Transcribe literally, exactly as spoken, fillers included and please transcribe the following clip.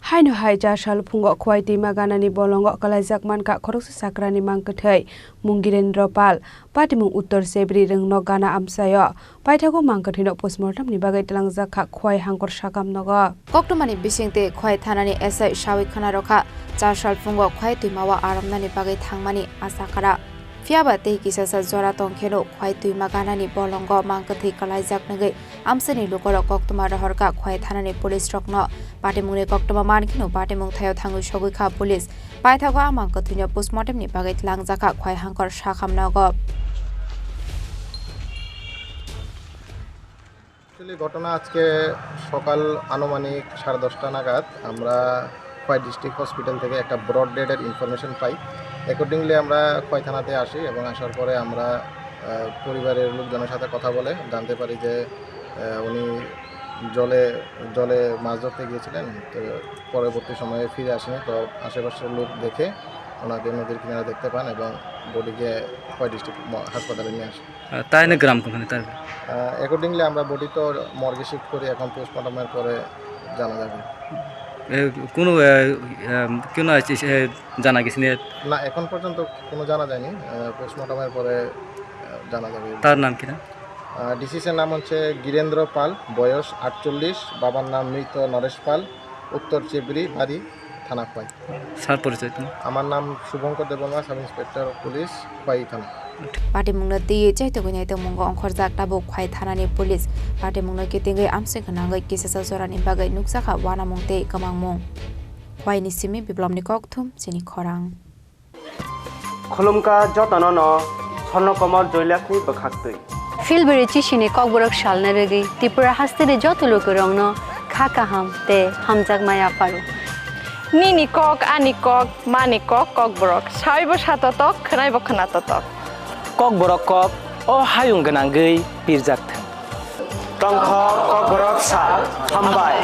Haino hai char sal phungo Khwai twima ganani bolongo kwlaijak mankha khoroksa chakrani mang kwthwi mung Girendra Pal, patimung Uttor Sebri rwngnok gana amchaio. Paithago mang kwthwino postmortem ni bagwi tlangjak kha Khwai Hangkor sakam nogo. Koktwmani bisingtwi Khwai thanani S I sawi khna rwkha, char sal phungo Khwai twimao aramnani bagwi thangmani asakara. Phiyaba tei kisasa jora tongkheno Khwai twima ganani bolongo mang kwthwi kwlaijak nugwi amchaini lukurok koktwma rohorkha Khwai thanani police rokno. Patimungni koktwma mankheno patimung thaio thangwi sogwi kha police. Paithago a mang kwthwino postmortem ni bagwi tlangjak kha Khwai Hangkor sakam nogo. Actually, ঘটনা আজকে সকাল আনুমানিক সাড়ে দশটা নাগাদ আমরা Khowai district hospital থেকে একটা ব্রড ডেডের ইনফরমেশন পাই। অ্যাকর্ডিংলি আমরা খোয়াই থানাতে আসি এবং আসার পরে আমরা, আহ, পরিবারের লোকজনের সাথে কথা বলে জানতে পারি যে, আহ, উনি জলে, জলে মাছ ধরতে গিয়েছিলেন। তো পরবর্তী সময়ে ফিরে আসেনি। তো আশেপাশের লোক দেখে ওনাকে নদীর কিনারে দেখতে পান এবং বডিকে খোয়াই ডিস্ট্রিক্ট ম-, হাসপাতালে নিয়ে আসে। আহ, তাই না গ্রাম কোনখানে তার? আহ, অ্যাকর্ডিংলি আমরা বডি তো মর্গে শিফট করি, এখন পোস্টমর্টমের পরে জানা যাবে। এ, কোনো, এ, এম, কোনো আছে, এ, জানা গেছে না? না, এখন পর্যন্ত কোনো জানা যায়নি। আহ, পোস্টমর্টমের পরে, আহ, জানা যাবে। তার নাম কি না? আহ, ডিসিসের নাম হচ্ছে গিরেন্দ্র পাল, বয়স আটচল্লিশ, বাবার নাম মৃত নরেশ পাল, উত্তর চেবড়ি বাড়ি, থানা খোয়াই। স্যার, পরিচয় তোমার? আমার নাম Shubhankar Debbarma, sub inspector police, Khowai থানা। Patimungno twiwi chaitugwi nai tongmungo ongkhorjak tabuk Khwai thanani police. Patimungno kitingwi amchwk gwnangwi kisasa jorani bagwi nukjakha uanamung tei kwmangmung. Khwaini simi Biplopni Kokthum, chini khorang. Khulumkha jotono no Swarno Komol Joy Lakhni bwkhaktwi. Philbiri chisini Kokborok salna rwgwi Tripura hasteni joto lukurokno kha kaham tei hamjakma yapharo. Nini kok, ani kok, mani kok, Kokborok. Saibo satotok, khwnaibo khwnatotok. Kokborok kok, o hayung gwnangwi pirjak thung. Tongkha Kokborok sal, hambai.